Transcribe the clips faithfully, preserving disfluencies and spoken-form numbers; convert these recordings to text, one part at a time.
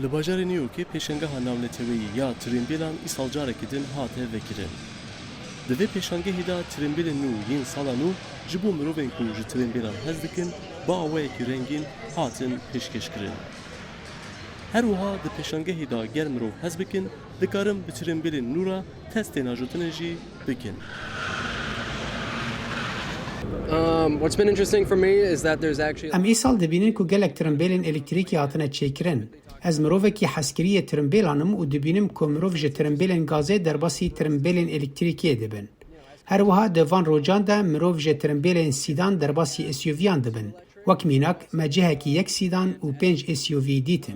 Li bajarê New Yorkê pêşangeha navneteweyî ya tirênbêlan îsal carekî din hate vekirin. Di vê pêşangehê de tirênbêlên nû yên sala nû ji bo mirovên ku ji tirênbêlan hez dikin, bi awayekî rengîn hatin pêşkêşkirin. Her wiha di pêşangehê de ger mirov hez bikin, dikarin bi tirênbêlên nû re testên ajotinê jî bikin. Um, what's been interesting for me is that there's actually Em îsal dibînin ku gelek tirimbêlên elektrîkî hatine çêkirin. Ez mirovekî hezkiriyê tirimbêlan im û dibînim ku mirov ji tirimbêlên gazê derbasî tirimbêlên elektrîkiyê dibin. Her wiha di van rocan de mirov ji tirimbêlên sîdan derbasî S U V'yan dibin. Wek mînak, me cihekî yek sîdan û pênc S U V dîtin.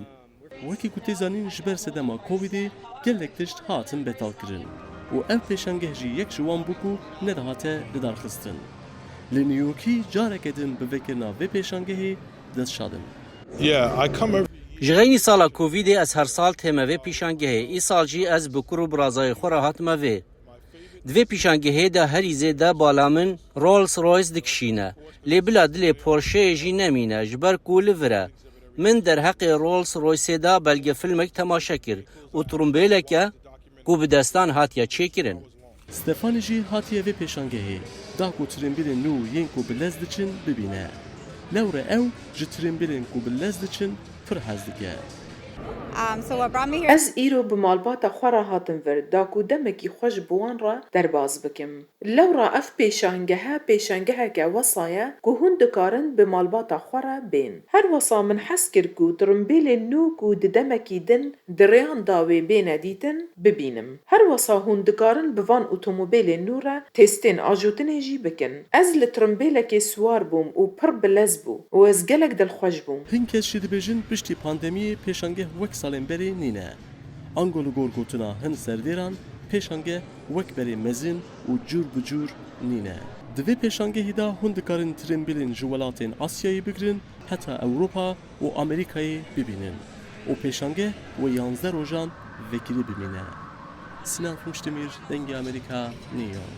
Wekî ku tê zanîn, ji ber sedema Covidê gelek tişt hatin betalkirin û ev pêşangeh jî yek ji wan bû ku nedihate lidarxistin. Li New Yorkî careke din bi vekirina vê pêşangehê dest şad in. Yeah, I come every Ji xeynî sala Covidê ez her sal tême vê pîşangehê. Îsal jî ez bi kur û birazayê xwe re hatime vê. Di vê pîşangehê de herî zêde bala min Rolls Royce dikişîne. Lê bila dilê Porsche'yê jî nemîne, ji ber ku li vir e. Min derheqê Rolls Royce'ê de belgefilmek temaşe kir û trumbêleke ku bi destan hatiye çêkirin. Stefanî jî hatiye vê pêşangehê, da ku tirênbîlên nû yên ku bi lez diçin bibîne. Lewre ew ji tirênbîlên ku bi lez diçin pir hez dike. Um, so what brought me here? Ez îro bi malbata xwe re hatim vir, da ku demekî xweş bi wan re derbas bikim. Lewra ev pêşangehe, pêşangeheke wesa ye ku hûn dikarin bi malbata xwe re bên. Her wesa min hez kir ku tirimbêlên nû ku di demekî din di rêyan dawê bêne dîtin, bibînim. Her wesa hûn dikarin bi van otomobêlên nû re testên ajotinê jî bikin. Ez li tirimbêlekê siwar bûm û pir bilez bû û ez gelek dilxweş bûm. Hin kes jî dibêjin piştî pandemiyê pêşangeh wek salên berê nîne. Ango li gor gotina hin serdêran pêşangeh wek berê mezin û cûr bi cûr nîne. Di vê pêşangehî de hûn dikarin tirimbêlên ji welatên Asyayê bigirin heta Ewropa û Amerîkayê bibînin û pêşangeh wê yanzdeh rojan vekirî bimîne. Sinan Xumşdemîr, Dengê Amerîka, New York.